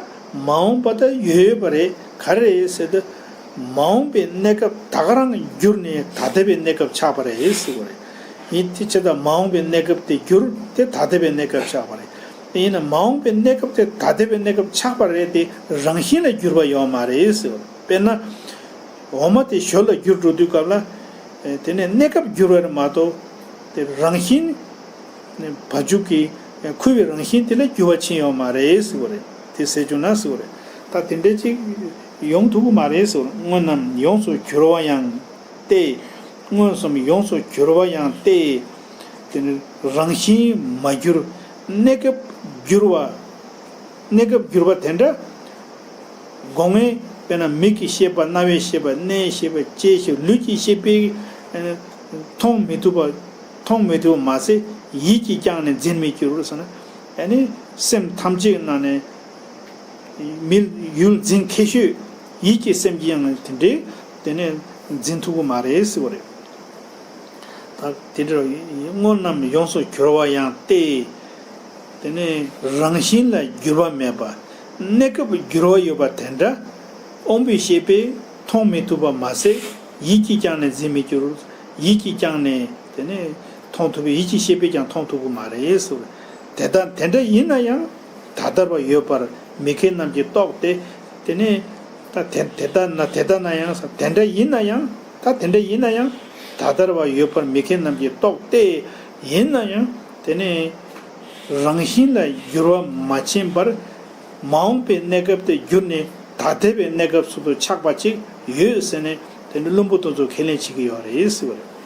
མ་འོངས་པ་ད་ཡོད་ཡོད་པ་རེད། ག་རེ་རེད་ཟེར་དུས། མ་འོངས་པའི་གནས་སྐབས་ད་ག་རང་བསྒྱུར་ནས་ད་ལྟ་བའི་གནས་སྐབས་ཆགས་པ་རེད་ཟེར་བ་རེད། ཡིན་དེ་བྱས་ཙང་མ་འོངས་པའི་གནས་སྐབས་དེ་བསྒྱུར་ཏེ་ད་ལྟ་བའི་གནས་སྐབས་ཆགས་པ་རེད། དེ་ཡིན་ན་མ་འོངས་པའི་གནས་སྐབས་དེ་ད་ལྟ་བའི་གནས་སྐབས་ཆགས་པ་རེད་དེ་རང་བཞིན་ལ་འགྱུར་བ་ཡོད་མ་རེད་ཟེར་བ་རེད། དཔེར་ན། འོ་མ་དེ་ཞོ་ལ་འགྱུར་འགྲོ་དུས་སྐབས་ལ། ཨེ་དེ་ནས་གནས་སྐབས་འགྱུར་བ་རེད་མ་གཏོགས། དེ་རང་བཞིན་ནི་བ་ཕྱུགས་ཀྱི་ཨེ་ཁུ་བའི་རང་བཞིན་དེ་ལ་འགྱུར་བ་ཕྱིན་ཡོད་མ་རེད་ཟེར་བ་རེད། དེ་ཟེར་བྱུང་ན་ཟེར་བ་རེད། ད་དེ་འདྲ་ཅིག་ཡོང་ཐུབ་ཀྱི་མ་རེད་ཟེར་བ་རེད། སྔོན་རྣམས་ཡོངས་སུ་གྱུར་པ་ཡང་སྟེ། མངོན་སུམ་ཡོངས་སུ་གྱུར་པ་ཡང་སྟེ། དེ་ནི་རང་བཞིན་མ་གྱུར་གནས་སྐབས་འགྱུར་བ། གནས་སྐབས་འགྱུར་བ་དེ་འདྲ། སྒོ་ལྔའི་དཔེར་ན་མིག་གི་ཤེས་པ། རྣ་བའི་ཤེས་པ། སྣའི་ཤེས་པ། ལྕེའི་ཤེས་པ། ལུས་ཀྱི་ཤེས་པས་མཐོང་མི་ཐུབ་པ། མཐོང་མི་ཐུབ་པ་མ་ཟད་ཡིད་ཀྱིས་ཀྱང་ནི་འཛིན་མི་འགྱུར་ཟེར་ན། ཡ་ནི་སེམས་ཐམས་ཅད་ནང་ནས་མི་ཡུལ་འཛིན་མཁས་ཤོས་ཡིད་ཀྱི་སེམས་ཀྱིས་ཡང་དེ་འདྲའི་དེ་ནས་འཛིན་ཐུབ་ཀྱི་མ་རེད་ཟེར་བ་རེད། ད་དེ་འདྲ་སྔོན་རྣམས་ཡོངས་སུ་གྱུར་པ་ཡང་སྟེ། དེ་ནས་རང་བཞིན་ལ་འགྱུར་བ་མེད་པ། གནས་སྐབས་འགྱུར་བ་ཡོད་པ་དེ་འདྲ། དབང་པོའི་ཤེས་པས་མཐོང་མི་ཐུབ་པ་མ་ཟད་ཡིད་ཀྱིས་ཀྱང་ནི་འཛིན་མི་འགྱུར། ཡིད་ཀྱིས་ཀྱང་ནི་དེ་ནས་ མཐོང་ཐུབ་པས། ཡིད་ཀྱི་ཤེས་པས་ཀྱང་མཐོང་ཐུབ་ཀྱི་མ་རེད་ཟེར་བ་རེད། དེ་ལྟ་དེ་འདྲ་ཡིན་ན་ཡང་ད་ལྟར་བ་ཡོད་པར་མི་མཁས་རྣམས་ཀྱིས་རྟོགས་ཏེ། དེ་ནས་ད་དེ་དེ་ལྟ་ན་དེ་ལྟ་ན་ཡང་ས་དེ་འདྲ་ཡིན་ན་ཡང་ད་དེ་འདྲ་ཡིན་ན་ཡང་ད་ལྟར་བ་ཡོད་པར་མི་མཁས་རྣམས་ཀྱིས་རྟོགས་ཏེ། ཡིན་ན་ཡང་དེ་ནས་རང་བཞིན་ལ་འགྱུར་བ་མ་ཕྱིན་པར་མ་འོངས་པའི་གནས་སྐབས་དེ་འགྱུར་ནས་ད་ལྟའི་བའི་གནས་སྐབས་སུ་དུ་ཆགས་པ་ཅིག་ཡོད་ཟེར་ནས་དེ་ནི་བླུན་པོ་དེ་ཚོ་ཁས་ལེན་བྱེད་ཀྱི་ཡོད་རེད་ཟེར་བ་རེད།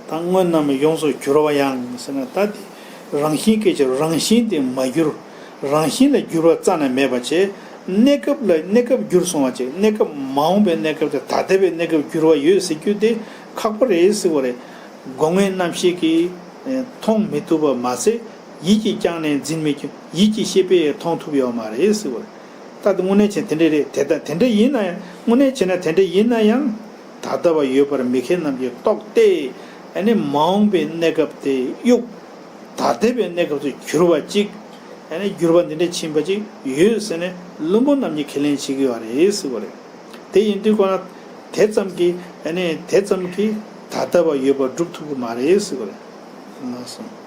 ད་སྔོན་རྣམས་ཡོངས་སུ་གྱུར་པ་ཡང་ཟེར་ན། ད་དེ་རང་བཞིན་སྐད་ཅིག་རང་བཞིན་དེ་མ་གྱུར། རང་བཞིན་ལ་འགྱུར་བ་རྩ་ནས་མེད་པ་བྱས། གནས་སྐབས་ལ་གནས་སྐབས་འགྱུར་སོང་བ་བྱས། གནས་སྐབས་མ་འོངས་པའི་གནས་སྐབས་དེ་ད་ལྟ་བའི་གནས་སྐབས་འགྱུར་བ་ཡོད་ཟེར་རྒྱུ་དེ་ཁག་པོ་རེད་ཟེར་བ་རེད། སྒོ་ལྔའི་རྣམ་ཤེས་ཀྱིས་ཨེ་མཐོང་མི་ཐུབ་པ་མ་ཟད། ཡིད་ཀྱིས་ཀྱང་ནི་འཛིན་མི་ཁྱབ། ཡིད་ཀྱི་ཤེས་པས་མཐོང་ཐུབ་ཡོད་མ་རེད་ཟེར་བ་རེད། ད་དེ་དངོས་གནས་བྱས་དེ་འདྲ་རེད། དེ་ལྟ་དེ་འདྲ་ཡིན་ན་ཡང་། དངོས་གནས་བྱས་ན་དེ་འདྲ་ཡིན་ན་ཡང་། ད་ལྟ་བ་ཡོད་པར་མི་མཁས་རྣམས་ཀྱིས་རྟོགས་ཏེ། ཨ་ནི་མ་འོངས་པའི་གནས་སྐབས་དེ་གཡུག་ད་ལྟའི་བའི་གནས་སྐབས་སུ་གྱུར་པ་ཅིག་ཨ་ནི་འགྱུར་བ་འདི་འདྲ་ཕྱིན་པ་ཅིག་ཡོད་ཟེར་ནས་བླུན་པོ་རྣམས་ཀྱིས་ཁས་ལེན་བྱེད་ཀྱི་ཡོད་རེད་ཟེར་བ་རེད། དེ་ཡིན་དུས་ཁོ་ན་དེ་ཙམ་གྱིས་ཨ་ནི་དེ་ཙམ་གྱིས་ད་ལྟ་བ་ཡོད་པར་སྒྲུབ་ཐུབ་ཀྱི་མ་རེད་ཟེར་བ་རེད། ལགས་སོ།